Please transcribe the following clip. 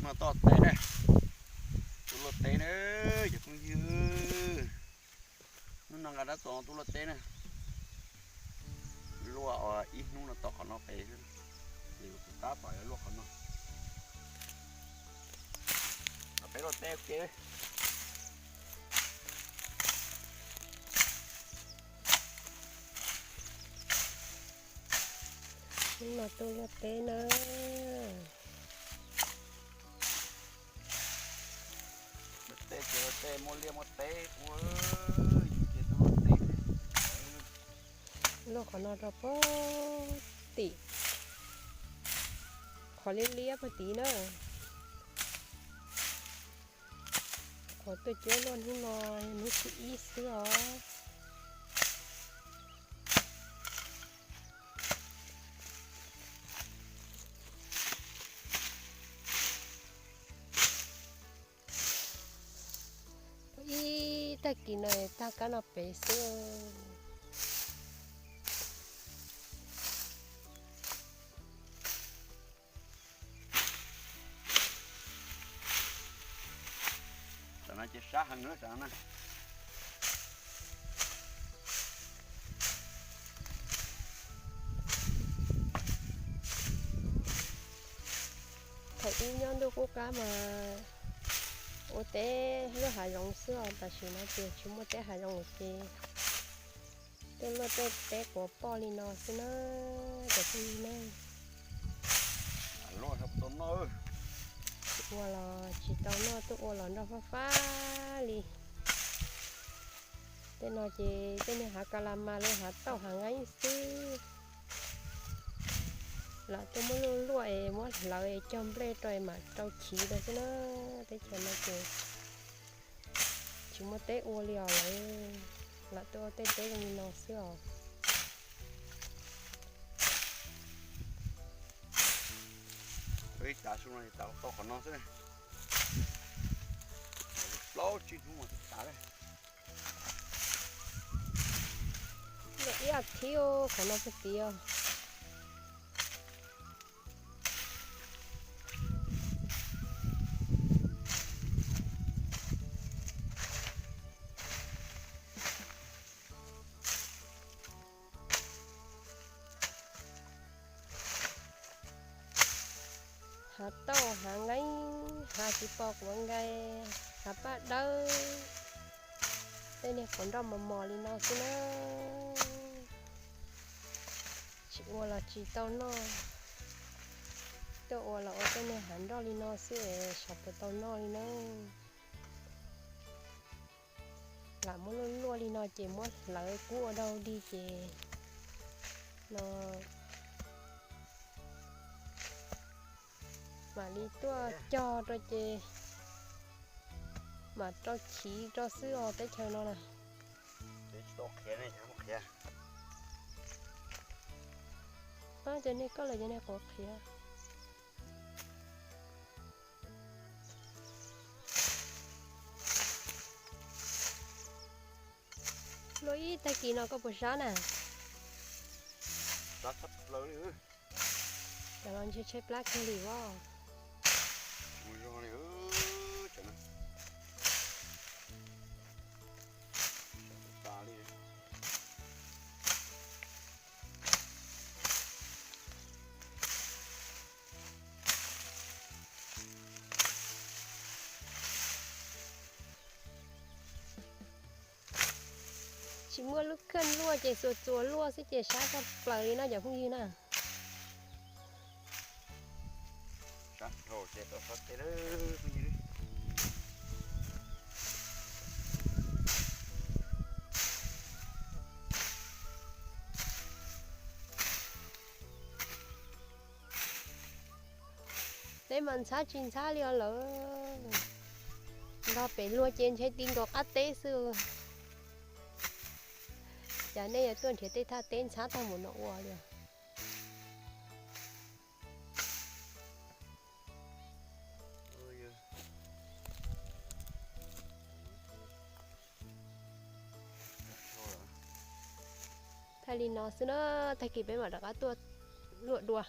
Toj teb na, tuaj luaj teb na, cov phooj ywg. Hnub no nqa rab txoos tuaj luaj teb na. Luaj ib hnub no tom qhov no pem xwb, ces kuv tab tom yuav luaj qhov no. Peb luaj teb ua ke. Hnub no tuaj luaj teb na. Luaj teb ces luaj teb, muaj liaj muaj teb ua, ces tuaj luaj teb. Luaj qhov no rau puag tim, qhov liab liab puag tid na. Qhov tuaj cuab luaj hnub no yog hnub thib ib xwb os. Ib tag kis no tag kab no pem xwb. Tam no ces sab heev na tam no na. Thaum ub nyob ntuj qub qab mas ua teb lub hav zoov xwb os, tam sim no ces tsis muaj teb hav zoov lawm ces tuaj luaj tej teb quav poj li no xwb na, cov phooj ywg na. Ua los tsis tau noj, tuaj ua los nroj fab fab li. Tej no ces tej niag hav ka la mas los hav tauj hav nqeeb xwb. Lam tuaj muab luaj luaj es muab hlawv es cog nplej rau es mam rau chiv rau xwb na. Teb chaws no ces tsis muaj teb ua li os lawm, lam tuaj ua tej teb zoo li no xwb os. Ib tav su no tas tau qhov no xwb, plaub tsib hnub mas tas. Ib as thiv qhov no puag tid os. Hav tauj hav nqeeb, hav tsis pom quav nqaij, hav paj dawb, tej niag quav nroj mos mos li no xwb na. Tsis ua los tsis tau noj, tuaj ua los ua tej niag hav nroj li no xwb es xyov puas tau noj li na. Lam muab luaj luaj li no ces muab hlawv kub ua dau dig ces no mam li tuaj cog rau ces mam rau chiv rau xwb os teb chaws no na. Ces nej koj lawm ces nej quav qhiav. Luaj ib tag kis no koj puas sab na? Cov no ntshe tshaib plab kiag li os. Tsis muaj lub kheej luaj ces txuas txuas luaj xwb ces sab tshaj plaws li no cov phooj ywg na. Teb mas ntxhab tsis ntxhab li os lawm. Nrog pem luag ces ntshe ti nkaus qab teb xwb. Cas nej yuav tuaj nrhiav tej thaj teb ntxhab tag mus no ua li os. Thaij li no xwb na, tag kis peb mam rov qab tuaj luaj dua.